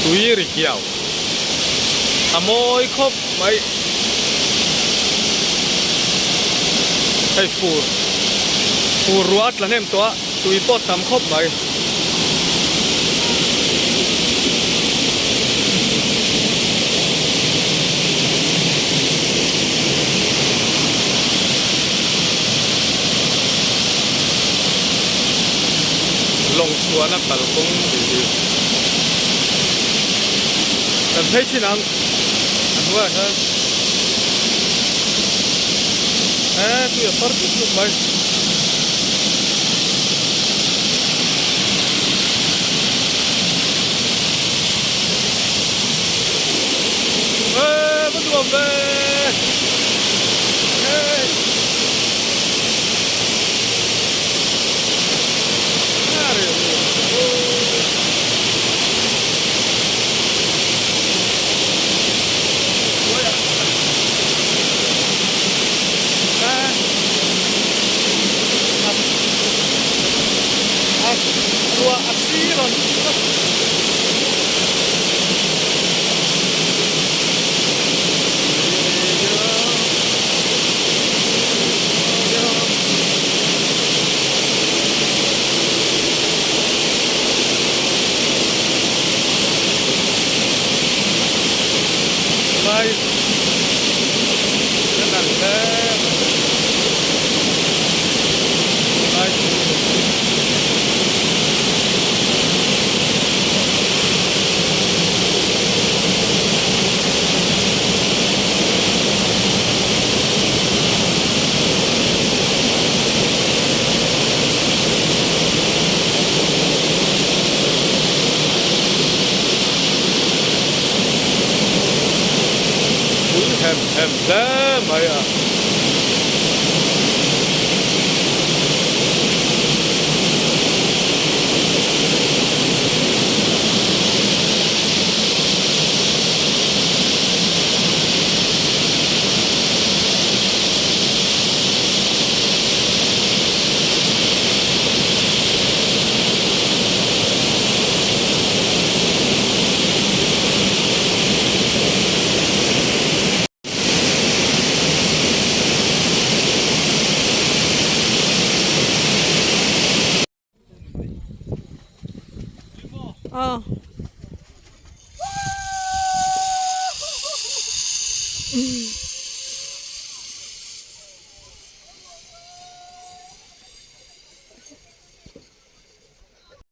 Tui ri hiau a mawi khawp mai. Hei fur fur ruah a tla hnem tawh a tui pawh a tam khawp mai. Lawng chhuahna kalkawng tih hi kan phei thin ang a hnuaiah hian he tui a far dup dup mai. Eee va nuam ve hey. Ruah a si rawn Lai a nalh hle mai. Lai chu Pui hem hem hle mai a. Aw.